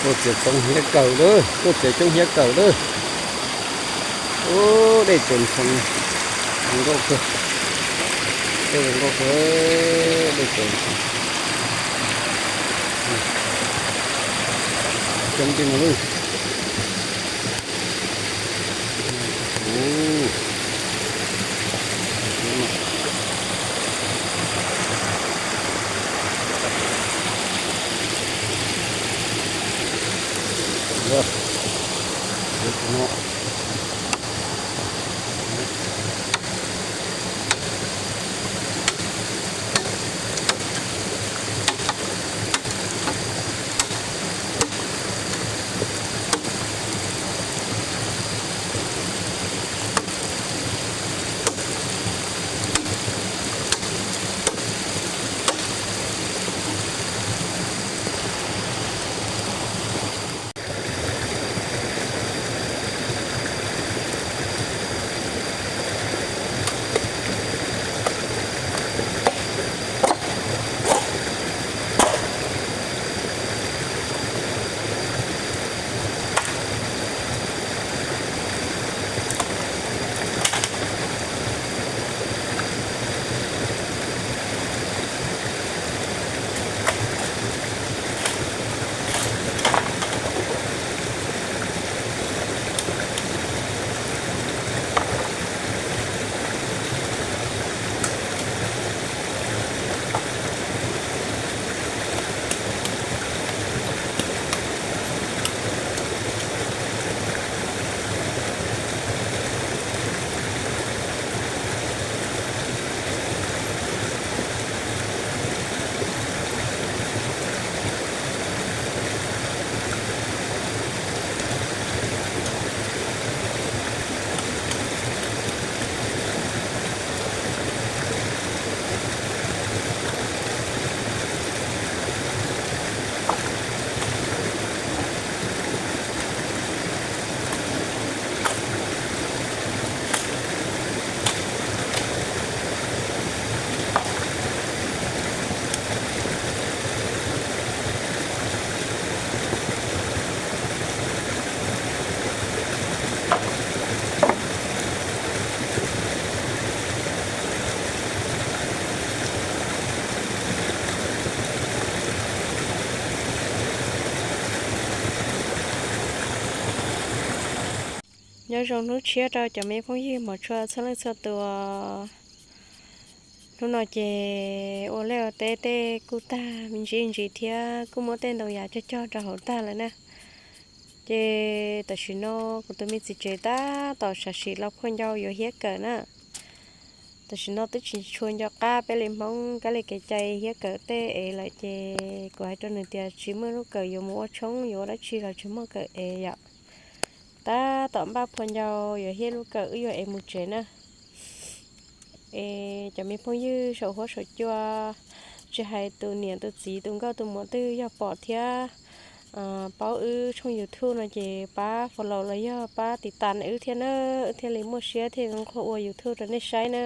Tuaj txiav txoov hiav kawm lawm, tuaj txiav coob hiav kawm lawm. Ub, dej tsaus ntshoo, zoo nkauj kawg, dej zoo nkauj kawg, dej tsaus ntshoo. Coob tej no lawm. Nyob zoo hnub tshiab rau cov me phooj ywg mos tshua txhua leej txhua tus. Hnub no ces ua liaj ua teb tej kuj tag me ntsis ntsis thiab kuj muab tej ntoo yas cog cog rau hauv tag lawm na. Ces tam sim no kuv tus me txiv tsev tab tom sam sim los phua ncau yuav hiab kawm na. Tam sim no twb tsis tshua nco qab peb li Hmoob kab li kev cai hiab kawm tej ev lawm ces kuv hais rau nws tias tsis muaj lub kawm yuav mus ua tshoob yuav ua dab tsi los tsis muaj kawm ev yom. Tab tom npaj phua ncau yuav hiab lub kawm wb yuav ev mus tsev na. Es cov me phooj ywg saum huab saum cua, tsis hais tus niam tus txiv tus nkauj tus muam twg yog pom thiab paub wb tshooj YouTube no ces pab follow los yog pab tiv tas wb thiab na, wb thiaj li muaj siab thiaj zoo nqhuas ua YouTube rau nej saib na.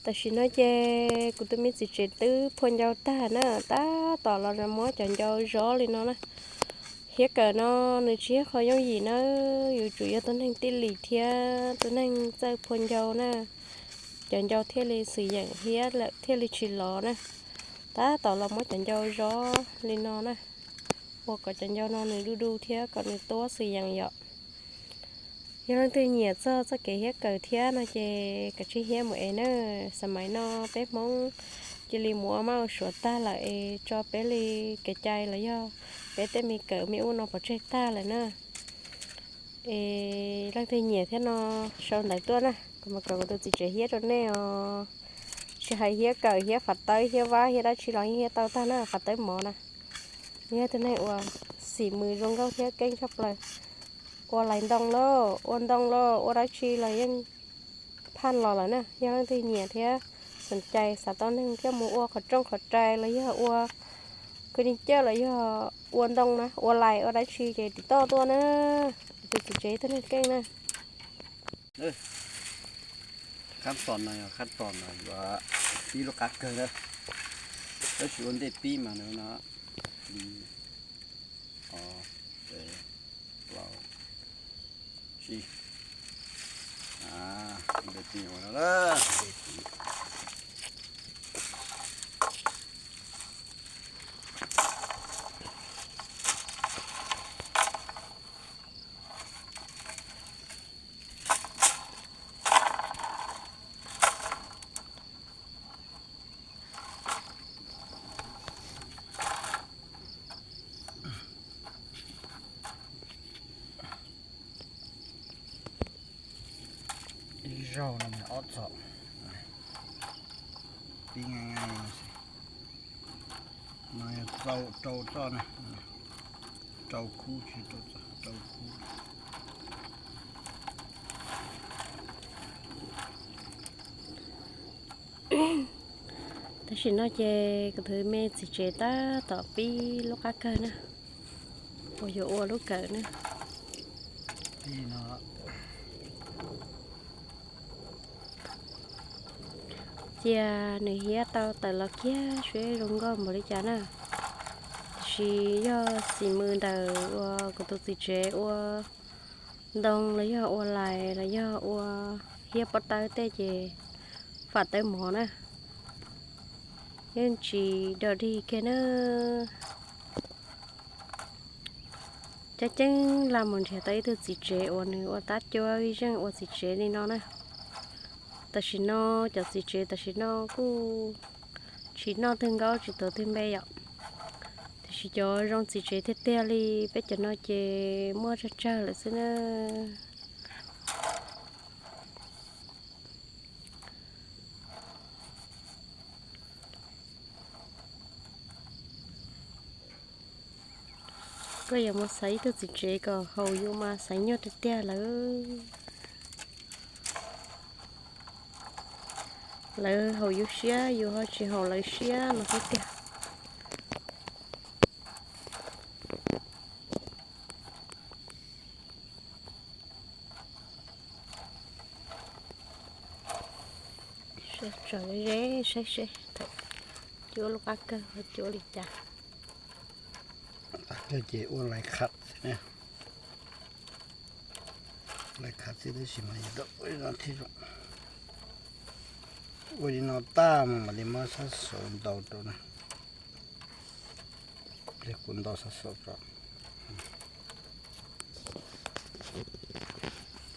Tam sim no ces kuv tus me txiv tsev twb phua ncau tag na, tab tom los muab cov ncau zov li no na. Hiab kawm no nws tsis yog qhov yooj yim na, yuav tsum yog tus neeg tij lim thiab tus neeg txawj phua ncau na, cov ncau thiaj li xwm yeem hiab lawm thiaj li tsis lov na. Tab tom los muab cov ncau zov li no na, ua kom cov ncau no nws du du thiab kom nws tuab xwm yeem yom. Yog leej twg nyiam txog txoj kev hiab kawm thiab no ces kav tsij hiab mus ev na. Xab maim no peb Hmoob cia li mus ua maj ua suav tag lawm es tso peb li kev cai los yog peb tej me kawm me ub no pov tseg tag lawm na. Es leej twg nyiam thiab no sau ntawv tuaj na, kuv mam kom kuv tus txiv tsev hiab rau nej os. Tsis hais hiab kawm, hiab fas tawb, hiab vab, hiab dab tsi los yeej hiab tau tag na, fas tawb mov na. Yog tus neeg uas xim mws zoo nkauj thiab keej tshaj plaws, ua lais ntoo lauj, ua ntoo lauj, ua dab tsi los yeej phaj los lawm na. Yog leej twg nyiam thiab xoom cai xav tau neeg coj mus ua qhov rooj qhov rais los yog ua kwv yees cawj los yog ua ntoo na, ua lais ua dab tsi ces tiv toj tuaj na. Tus txiv tsev tus neeg keej na. Khab tom no yog khab tom no yuav pib lub qab kawg na, tab sis ua ntej pib mas no, Zaug no ob txhom, pib ngai ngai no xwb. No yog rau txoj na, rau khub tsis rau txoj, rau khub. Tam sim no ces kuv tus me txiv tsev tab tom pib lub qab kawg na, uas yuav ua lub kawm na. Cia nws hiab tau tawm los kiag seb zoo nkauj npaum li cas na. Tiam sis yog xim mws ntawm uas kuv tus txiv tsev ua ntoo los yog ua lais los yog ua hiab pob tawb tej ces fam tawb mov na, yeej tsis dog dig kiag na. Coob ceeb laj mus nrhiav tau ib tug txiv tsev uas nws ua tab cuab ib zeej ua txiv tsev li no na. Tam sim no cov txiv tsev tam sim no kuj tsis noj twg nkaub tsis tuav twg npe yom. Tiam sis cov zoo txiv tsev tiag tiag li peb cov no ces muaj tsawg tsawg lawm xwb na. Koj yuav mus xaiv ib tug txiv tsev kom haum yus mas xaiv nyuaj tiag tiag lawm. Lawv haum yus siab yus ho tsis haum lawv siab no xwb tiag. Tso ze saib seb, cuab lub qab kawg cuab li cas. Qab kawg ces ua lais khav xwb na. Lais khav xwb tab sis mas yuav tau ua li no thiaj zoo. Ua li no tag mas mam li muab sab xauv ntaus rau na. Kuv ntaus sab xauv rau.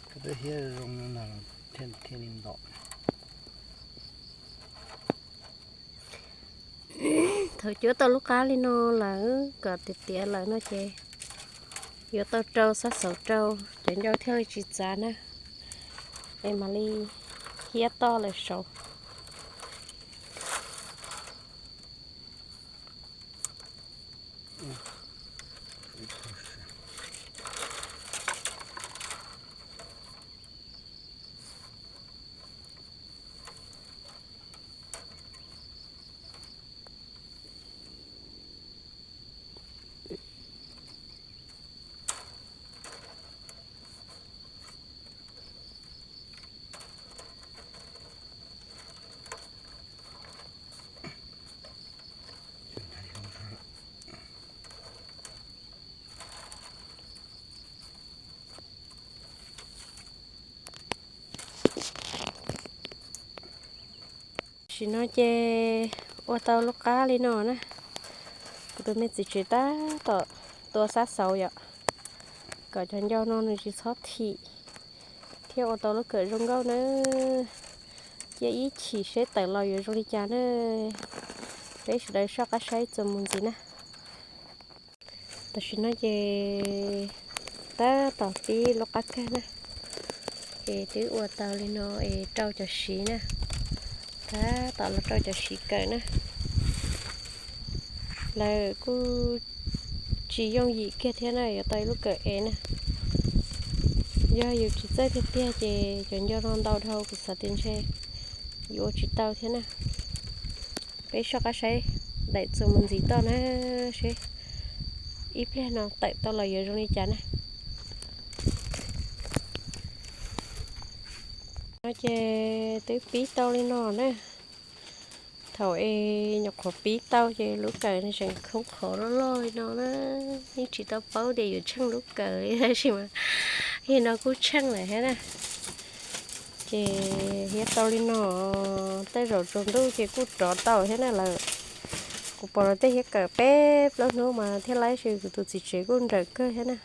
Koj twb hiab zoo no thiaj li ntaus. Thaum cuab tau lub qab li no lawm kom tiav tiav lawm no ces yuav tau rau sab xauv rau cov ncauj thiaj li tsis txav na. Es mam li hiab toj lawm saud. Tam sim no ces ua tau lub qab li no na. Kuv tus me txiv tsev tab tom tua sab xauv yom, kom cov ncauj no nws tsis txhob thim thiab ua tau lub kawm zoo nkauj nawb. Cia ib chim seb tawm los yuav zoo li cas na. Peb sawv daws soj qab saib txuas mus ntxiv na. Tam sim no ces tab tom pib lub qab kawg na, es twb ua tau li no es rau cov siv na, tab tom los rau cov siv kawm na. Lawv kuj tsis yooj yim kiag thiab na, yuav tau ib lub kawm ev na. Yog yus tsis txawj tiag tiag ces cov nco no ntau dhau kuv xav tias ntshe yuav ua tsis tau thiab na. Peb soj qab saib daim txuas mus ntxiv toj na, seb ib pliag no tawm tau los yuav zoo li cas na. No ces twb pib tau li no na. Thaum es nyuam qhuav pib tau ces lub kawm tseem khoob qhov loj loj li no na, yeej tsis tau paub tias yuav tsheej lub kawm li tab sis mas yog no kuj tsheej lawm thiab na. Ces hiab tau li no, tej zaum tsaus ntuj ces kuj rov tau thiab na lawm. Kuv pom lawv tej hiab kawm peb plaub hnub mas thiaj laib, tab sis kuv tus txiv tsev kuj nrawm kawg thiab na.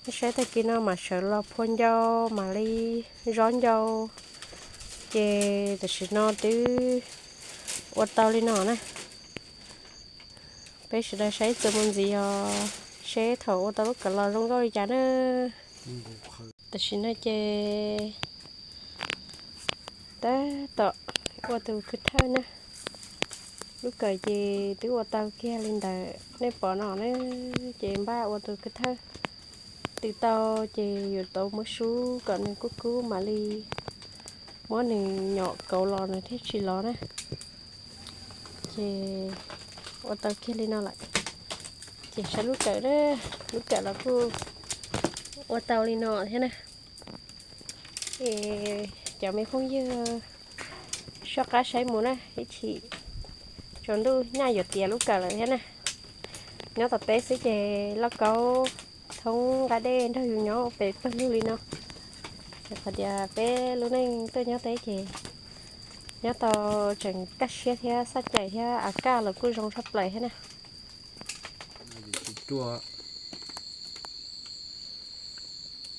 Nej saib tag kis no mas sawv los phua ncau mam li zob ncau. Ces tam sim no twb ua tau li no na. Peb sawv daws saib txuas mus ntxiv os, seb thaum ua tau lub kawm los zoo nkauj li cas na. Tam sim no ces tab tom ua tus khw thawj na. Lub kawm ces twb ua tau kiag li ntawd nej pom no na, ces npaj ua tus khw thawj. Twb tau ces yuav tau muab sub kom nws kub kub mam li muab nws nyom kauv los nws thiaj tsis lov na. Ces ua tau kiag li no lawm. Ces saib lub kawm na, lub kawm los kuj ua tau li no thiab na. Es cov me phooj ywg soj qab saib mus na, ib chim tsaus ntuj nyaj yuav tiav lub kawm lawm thiab na. Nyob tom teb xwb ces lauj kaub thoob nqa dej nrog yus nyob pem pawg lug li no. Ces qhov tias peb lub neej tuaj nyob teb ces nyob tau tseem kaj siab thiab xaj cai thiab, av kaj los kuj zoo tshaj plaws thiab na. Ruaj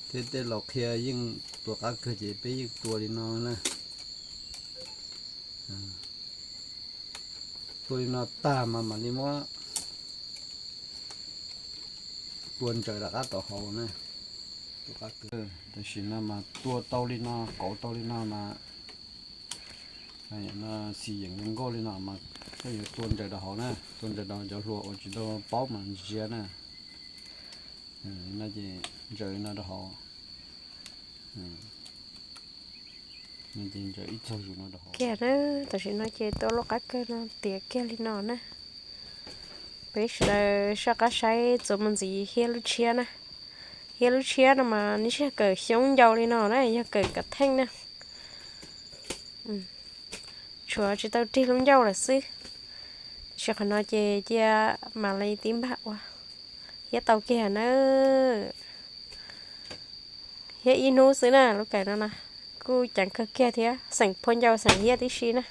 thiab tej laus qhia yeej tua qab kawg ces peb yeej tua li no na. Tua li no tag mas mam li muab tua ntsaws rov qab tom hauv na. Tua qab kawg. Tam sim no mas tua tau li no, kauv tau li no mas, no xim yeem zoo nkauj li no mas koj yuav tua ntsaws rau hauv na, tua ntsaws rau cov hluas uas tsis tau paub mas ntsia na. No ces ntsaws li no rau hauv. Ces ntsaws ib txog zus no rau hauv. Kiag na, tam sim no ces tua lub qab kawg no tiav kiag li no na. Peb sawv daws soj qab saib txuas mus ntxiv hiab lub tshiab na. Hiab lub tshiab no mas nws tsis yog kawm xyoob ncau li no na, yog kawm kav theej na. Tshuav tsis tau rig lub ncauj lawm xwb. Tab sis qhov no ces cia mam li tib npag ua. Hiab tau kiag na. Hiab ib hnub xwb na, lub kawm no na. Kuj ceev kawg kiag thiab, xeem phua ncau xeem hiab tib si na.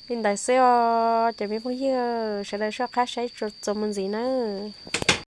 Li ntawd xwb os cov me phooj ywg, sawv daws soj qab saib txuas mus ntxiv nawb.